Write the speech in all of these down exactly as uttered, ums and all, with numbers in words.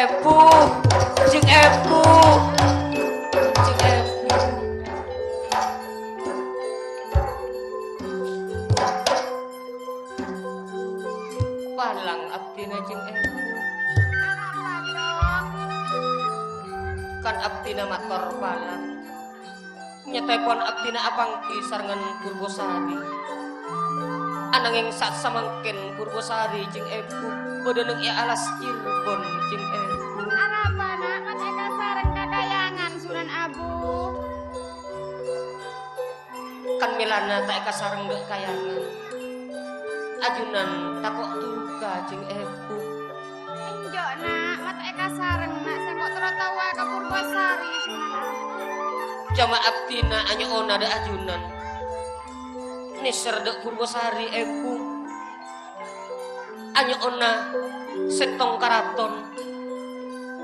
Ebu, Jeng Ebu, Jeng Ebu. Palang abdhina, Jeng Ebu. Arapa, Cong? Kan abdhina mator palang. Nyatèpon abdhina apangghi sarengngan Purbasari. Ananging sa'at samangkèn Purbasari, Jeng Ebu, bâdâ neng è alas Cirebon, Jeng Ebu. Arapa, Na', pas èkasareng ka Kayangan, Sunan Abu? Kan mèlana ta' èkasareng dâ' Kayangan. Ajunan tako' duka, Jeng Ebu. Enjâ', Na', ma' ta' èkasareng, Na', sèngko' terro taowa ka Purbasari, Sunan Abu. Coma abdhina anyo'ona dâ' ajunan. Nèser dâ' Purbasari, Ebu. Anyo'ona sèttong karaton.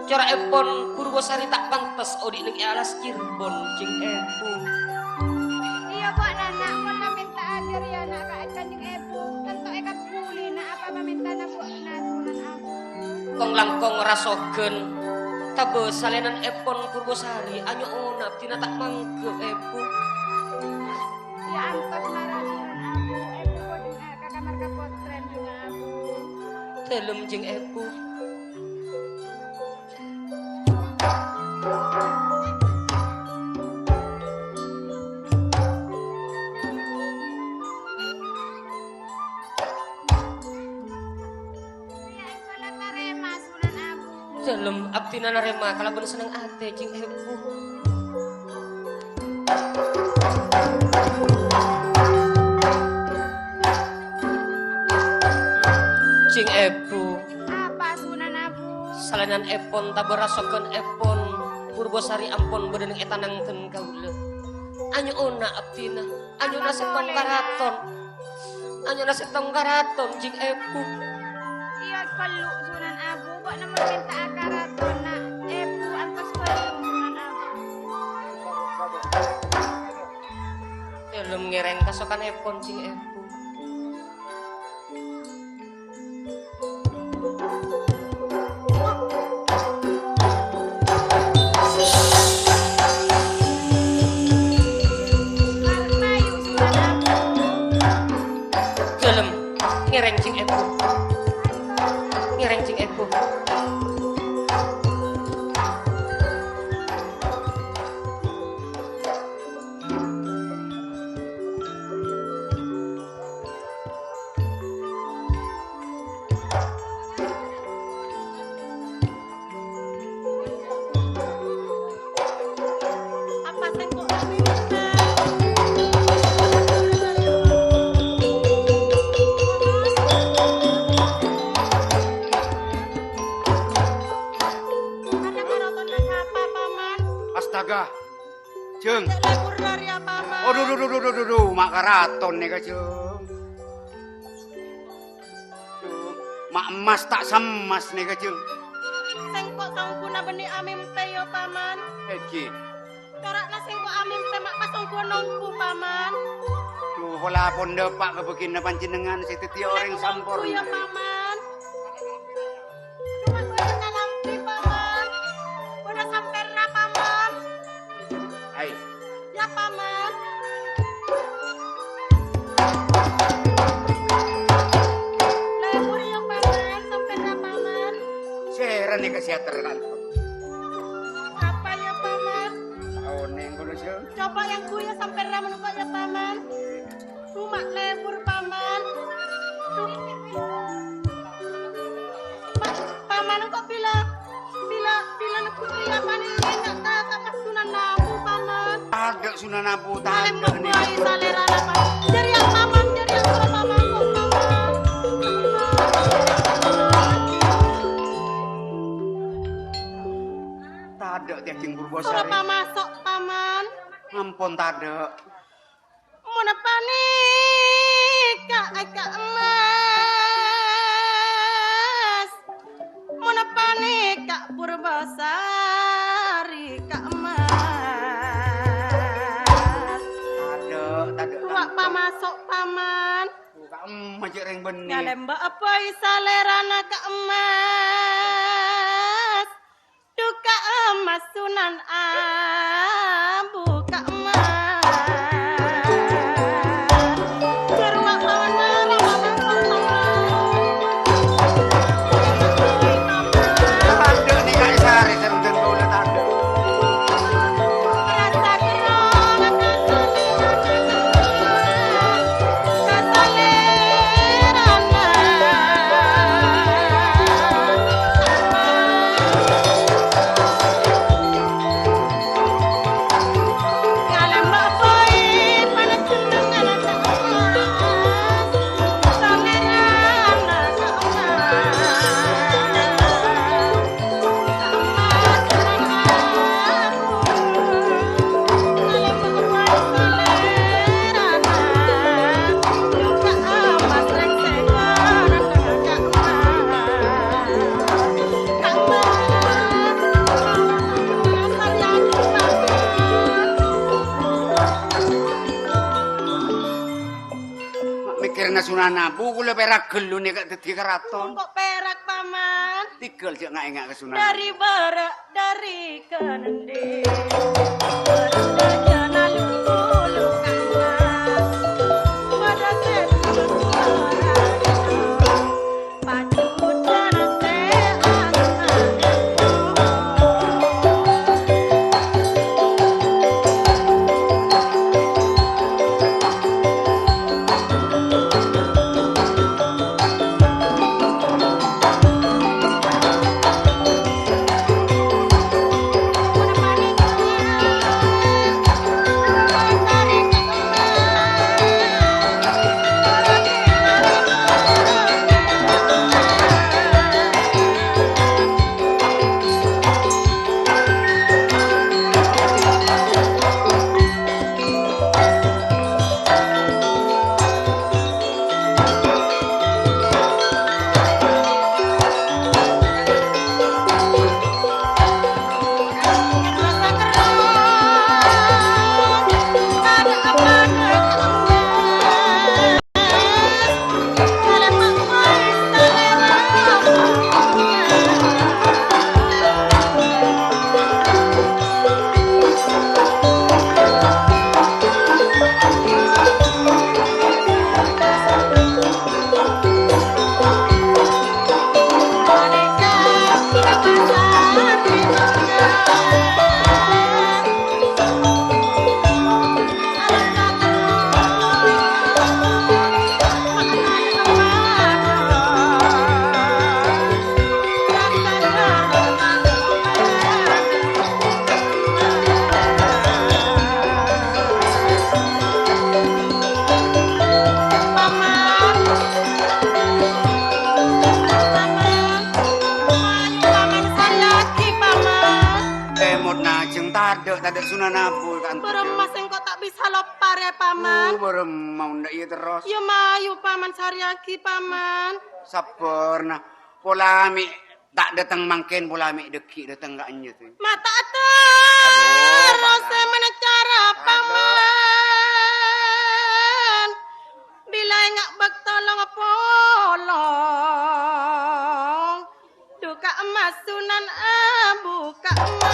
Cora'èpon Purbasari ta' pantes odi' neng è alas Cirebon, Jeng Ebu. Iyâ, Bu, Na', mon la mènta'a jârèya, Na', ka Kanjeng Ebu, tanto èkabbhuli, Na', apa pamèntana, Bu, Na', Sunan Abu. Kong-langkong rasoghân, tabâ salènanèpon Purbasari, anyo'ona abdhina ta' mangghâ, Ebu. Iyâ, antos mara, Sunan Abu, Ebu kodhu, eh, ka kamar kapotrèn, Sunan Abu. Dâlem, Jeng Ebu. Dâlem abdhina narèma kalabân senneng atè, Jeng Ebu. Jeng Ebu. Apa, Sunan Abu? Salènanèpon tabâ rasoghânèpon Purbasari ampon bâdâ neng è tanangan kaulâ. Anyo'ona abdhina, anyo'ona sèttong karaton. Anyo'ona sèttong karaton, Jeng Ebu. Iyâ, ghâllu, Sunan Abu. Bâ'na mon mènta'a karaton, Na'. Ebu antos ghâllu, Sunan Abu. Dâlem ngèrèng kasokanèpon, Jeng Ebu. Dâlem, ngèrèng, Jeng Ebu. Ngèrèng, Jeng Ebu. Apa sèngko' la mènta? Ada karotonna sapa, Paman? Astaga. Jeng. Cè' lebur rèya, Paman. Aduh, duh, duh, ma' karaton nèka, Jeng. Jeng, ma' emmas ta' semmas nèka, Jeng. Sèngko' saongghuna bânnè amèmpè, yâ, Paman. Èngghi. Cora'na sèngko' amèmpè ma' pas ongghu-ongghu, Paman. Duh, pola pon dâpa' ka bâgiyânna panjhennengngan sè dhâddhiyâ orèng samporna. Yâ, Paman. Coma bâdâna lambi, Paman. Bâdâ sampèrra, Paman. Hai. Yâ, Paman. Lebur, yâ, Paman, sampèrra, Paman. Sèra nèka sè ater kanto. Apa, yâ, Paman? Onèng kaulâ, Jeng. Coba yang kuya sampèrra menopo, yâ, Paman. Coma lebur, Paman. Pa-, Paman, engko' bilâ, bilâ, bilâ nebbhu rèya panèka ta-, ta-, ta-, Sunan Abu, Paman. Tadâ' Sunan Abu, tadâ' nèka. Salèrana, Paman. Jârèya, Paman, jârèya, Paman, kok, Paman. Tadâ' dâging Purbasari. Soro pamaso', Paman. Ampon tadâ'. Mon panèka ka emmas, mon panèka Purbasari ka emmas. Adâ'. Paman. Ka emma cè' rèng bânnè. Ngalèmba' abbâi salèrana ka emmas. Dhu ka emmas Sunan Abu ka emmas. Jârowa paman. Tandhâ nèka sarè sareng dhân kaulâ tandhâ. Mèkkèrana Sunan Abu, kaulâ pèra' ghâllu nèka dhâddhi karaton. Engko' pèra', Paman. Tèghâl jhâ' nga'-ènga' ka Sunan Abu. Dâri bârâ', dâri kanèndhi. Bârâ' jâna lu-bulu ka'emma. Padâ sè tulus bârâ'. Paman, Paman, sarèyaghi, Paman. Kemot najeng tadhâ', tadhâ' Sunan Abu ka'anto. Bârâmma sèngko' ta' bisa loppa rè, Paman. Oh, bârâmma ondâ' iyâ terros. Yâ mayu, Paman, sarèyaghi, Paman. Sabbhâr, nah. Pola mè' ta' dâteng mangkèn, pola mè' dâggi' dâteng ka'enjâ, tè. Ma' ta' terros, sè mana cara, Paman. Bilâ enga' bâkto long-polong. Dhu ka emmas Sunan Abu ka emmas.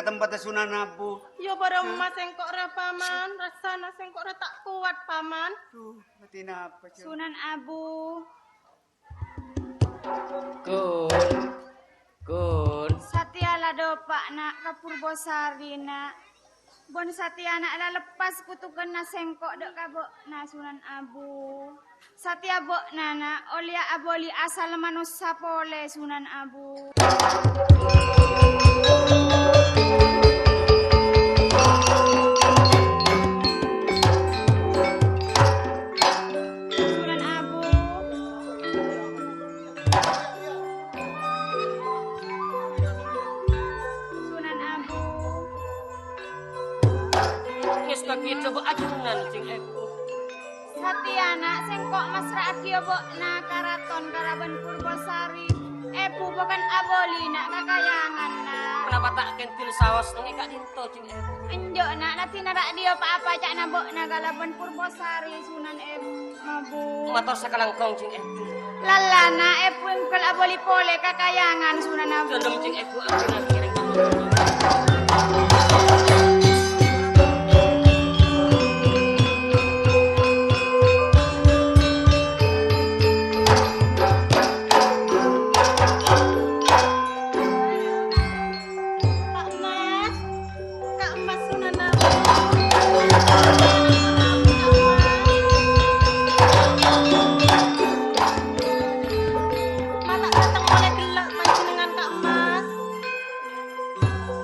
Tempatta Sunan Abu. Iyâ, bârâmma sèngko' rè, Paman. Rassana sèngko' rè ta' kowat, Paman. Duh, mati napa, Jeng? Sunan Abu. Ghun. Ghun. Satèya la dâpa', Na', ka Purbasari, Na'. Bân satèya, Na', la leppas kutukanna sèngko' dâ' ka bâ'na, Sunan Abu. Satèya bâ'na, Na', ollèya abâli asal manossa polè, Sunan Abu. Sunan Abu. Sunan Abu. Wis kakèdhâ bâ' ajunan, Jeng Èbhu. Satèya, Na', sèngko' massra'aghiyâ bâ'na ka raton kalabân Purbasari. Èbhu bhâkal abâli, Na', ka kayanganna. Ponapa ta' kèndhil saos neng è ka'dinto, Jeng Èbhu? Enjâ', Na', la dinna' ta' ḍiyâ pa-apa ca'na bâ'na kalabân Purbasari, Sunan Èbhu. Mabu. Mator sakalangkong, Jeng Èbhu. Lallana Èbhu èngkol abâli polè ka kayangan, Sunan Abu. Ḍâlem, Jeng Èbhu, ampun, ampun. Ka' Mas. Ka' Mas Sunan Abu. Mala' ḍâteng polè ghellâ' panjhennengngan, Ka' Mas.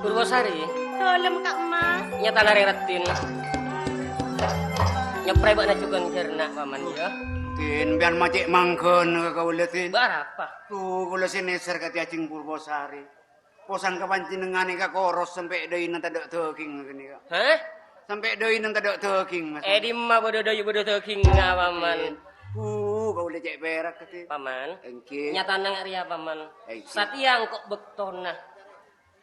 Purbasari. Ḍâlem, Ka' Mas. Nyatana rèng raddhin. Nyeprè bâ'na jhughân jhârna, Paman, yâ. Din, sampèyan ma' cè' mangghâna ka kaulâ, Din. Bâ' arapa? Duh, kaulâ sè nèser ka Jeng Purbasari. Posang ka panjhennengngan èka koros sampè' ḍâina taḍâ' ḍâghingnga ghânèka. Hah? Sampè' ḍâina taḍâ' ḍâghingnga. È ḍimma bâḍâ ḍâi bâḍâ ḍâghingnga, Paman? Ḍin. Bu, kaulâ cè' pèrak, Ghâtè. Paman? Èngghi. Nyatana nga' rèya, Paman. Èngghi. Satèya engko' bâktona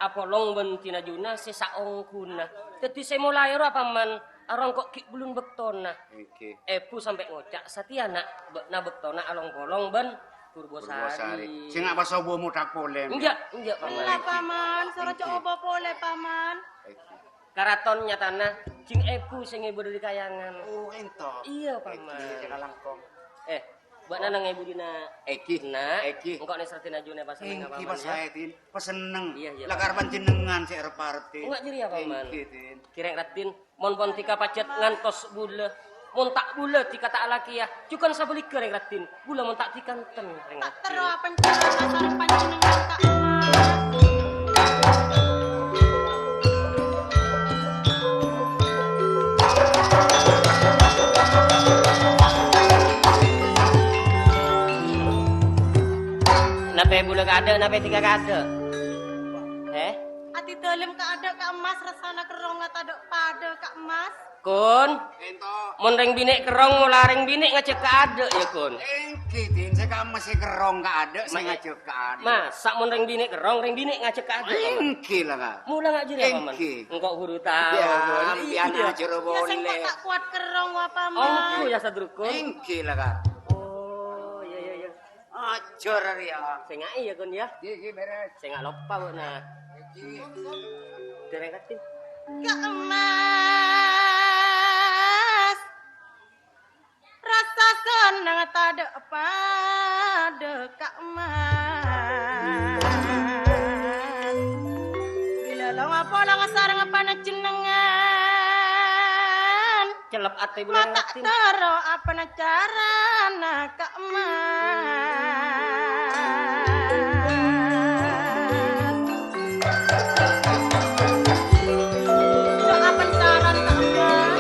apolong bân dinajuna sè saongghuna. Dhâddhi sè molaè rowa, Paman, arèya engko' ghi' bellun bâktona. Èngghi. Èbhu sampè' ngoca' satèya, Na', bâ'na bâktona along-polong bân Purbasari. Purbasari. Sè nga' pas obâ moḍâk polè. Enjâ', enjâ', Paman. Ella, Paman, soro Èngghi. Coba polè, Paman. Èngghi. Ka raton nyatana, Jeng Èbhu sè ngèbur ḍâri kayangan. Oh, ento. Iyâ, Paman. Èngghi, sè kalangkong. Eh, bâ'na nang ngèbur ḍina. Èngghi. Na', Èngghi. Engko' nèser dinajuna pasenneng, Èngghi, Paman, yâ. Pas saè, Din. Pasenneng. Iyâ, iyâ, La Paman. Kar panjhennengngan sè arep-arep, Din. Enggak jârèya, Paman. Èngghi, Din. Kèrèng raddhin, mon pon dhika pajhât ngantos bulâ. Mon ta' bulâ dhika ta' alakèya, jhughân sabhâligghâ, rèng raddhin. Bulâ mon ta' dhika enten, rèng raddhin. Ta' terro apencara sareng panjhennengngan, Ka' Mas. Napè bulâ kaadâ', napè dhika kaadâ'? Eh? Ati ḍâlem kaadâ', Ka' Mas, rassana kerrongnga taḍâ' paḍâ, Ka' Mas. Ghun. Ento. Mon rèng binè' kerrong, mola rèng binè' ngajhâk kaadâ', yâ, Ghun. Èngghi, Din, sè Ka' Mas sè kerrong kaadâ', sè Ma-, ngajhâk kaadâ'. Masa' mon rèng binè' kerrong, rèng binè' ngajhâk kaadâ', yâ, Ghun? Èngghi la, Ka'. Mula nga' jârèya, Paman? Èngghi. Engko' buru tao, Ghun. Iyâ, sampèyan ajhâr polè. Yâ, sèngko' ta' kowat kerrong, wa, Paman. Onggu, yâ, sadurung, Ghun. Èngghi la, Ka'. Oh, iyâ, iyâ, iyâ. Ajhâr rèya. Sènga' iyâ, Ghun, yâ. Iyâ, iyâ, bèrès. Sènga' loppa, bâ'na. Iyâ. Dèrèng kaddhi. Ka' Mas. Rassa senneng taḍâ' paḍâ, Ka' Mas. Bilâ longa polong sareng panjhennengngan. Cellep atè bulâ. Ma' ta' terro apana carana, Ka' Mas. Cok apana carana, Ka' Mas.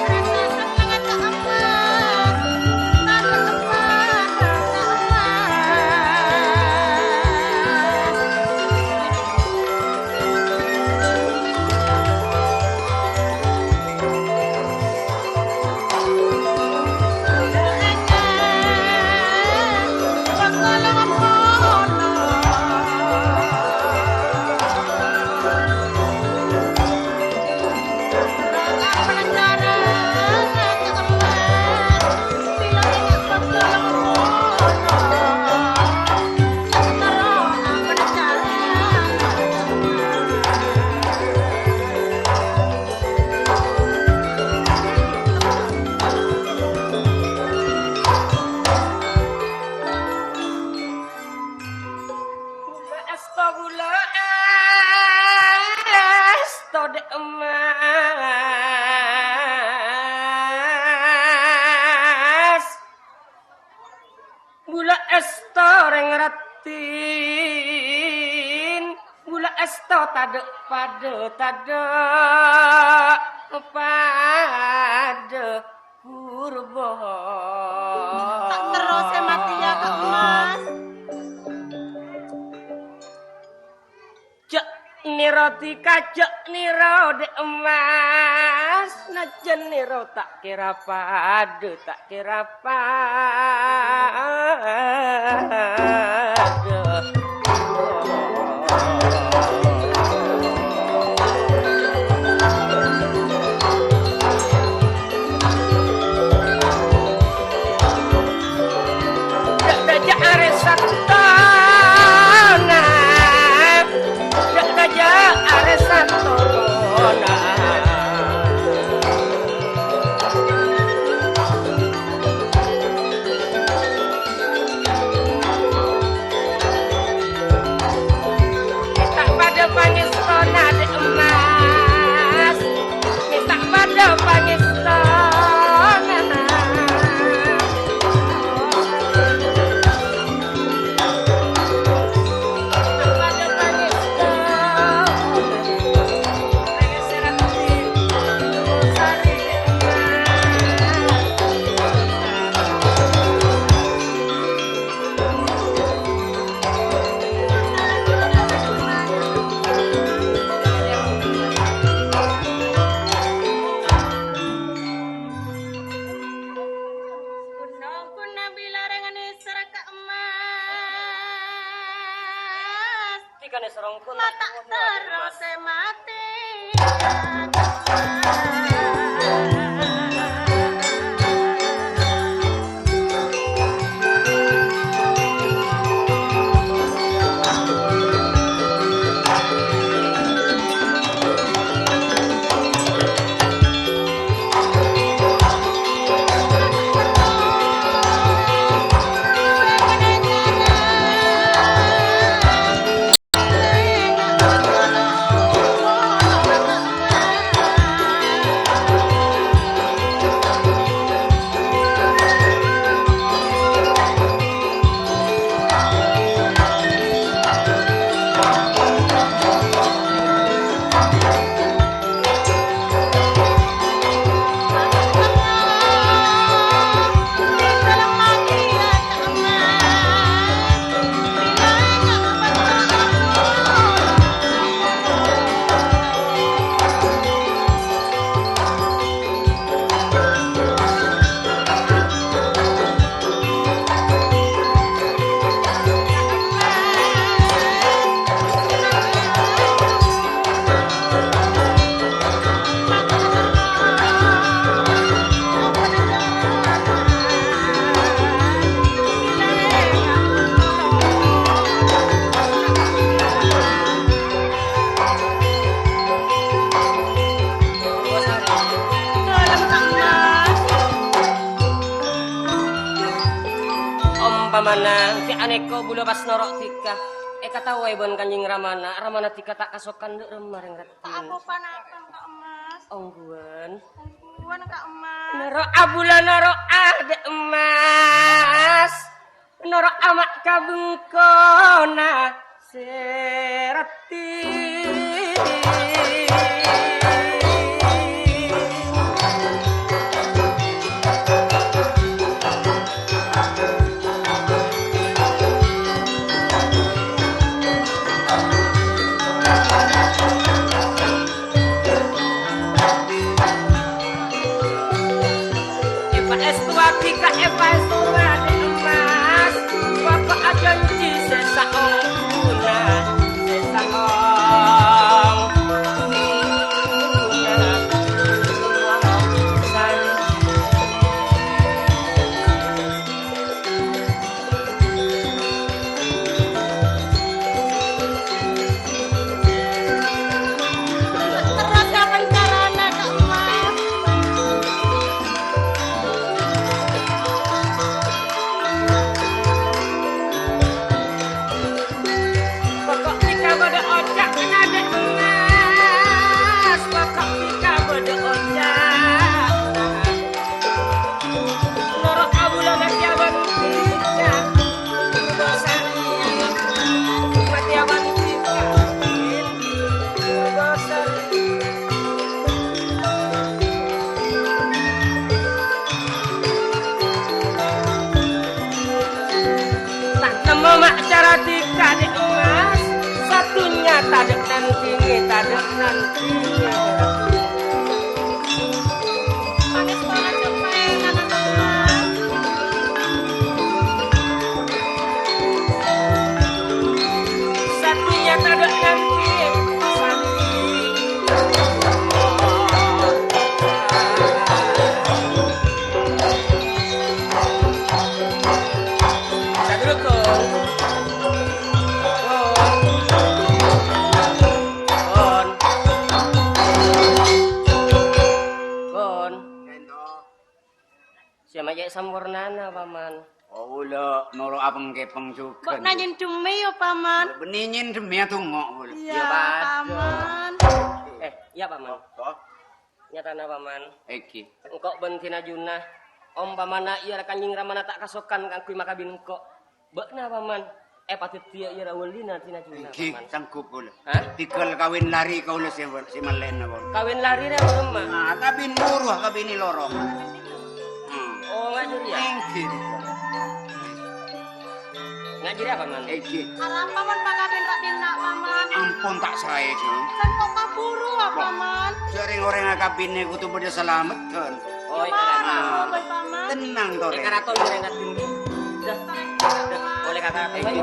Rassa senneng, Ka' Mas. Tanpa kepala, Ka' Mas. Èsto bulâ èsto, Dhi' Emmas. Bulâ èsto rèng raddhin, bulâ èsto tadâ' padâ, tadâ' padâ kurban. Ta' terro sè matèya, Ka' Emmas. Jhâ' nèro dhika, jhâ' nèro Dhi' Emmas, najjhân nèro ta' kèra padâ, ta' kèra padâ. Dâ'-dâjâ' arè santona, dâ'-dâjâ' arè santona. Mènta padâ pangèstona, Dhi' Emmas. Mènta padâ pangèstona. Mènta padâ pangèstona. Ghun-, ghun Nabi larèngan èsra Ka' Emmas. Dhika nè sarong ghun. La ta' terro sè matèya. Ompamana, ghi' anèko bulâ pas noro' dhika, èkataowè bân Kanjeng Ramana, Ramana dhika ta' kasokan dâ' remma rèng raddhin. Ta' akopan-akopan, Ka' Emmas. Ongghuwân. Ongghuwân, Ka' Emmas. Noro' abulâ, noro'a Dhi' Emmas. Noro' ama' ka bengkona sè raddhin. Èpaèstowaghi ka èpaèstowaghi Emmas, bapa' ajhânjhi sè saongghuna, sè saongghuna. Terros ka pencarana, Kak Mas. Sampornana, Paman. Oh, kaulâ noro' apeng-kepeng jhughân. Bâ'na nyèndhemmè, yâ, Paman? Bânnè nyèndhemmè, adhungok kaulâ. Iyâ, Paman. Iyâ, Paman. Nyatana, Paman. Èngghi. Engko' bân Dina Juna, ompamana iyâ Kanjeng Ramana ta' kasokan kaangghuy makabin engko'. Bâ'na, Paman, èpadhâddhiyâ iyâ wâlina Dina Juna, Paman. Èngghi, sanggup kaulâ. Hah? Tèghâl kawin larè kaulâ sè, sè mellèna, Pon. Kawin larè rèya bârâmma? Ah, kabin buruwâ kabinè lorong. Hmm. Oh, nga' jârèya? Èngghi. Nga' jârèya, Paman? Èngghi. Arapa mon pakabin ra'dinna, Paman? Ampon ta' saè, Jung. Sèngko' kaburu, Paman. Jhâ' rèng-orèng akabinè kodhu bâdâ salameddhân. Oh, èkarana. Paman. Tennang, torè. Èkaraton jhâ' rèng akabinè. Dah. Dah. Ollè kakak. Èngghi.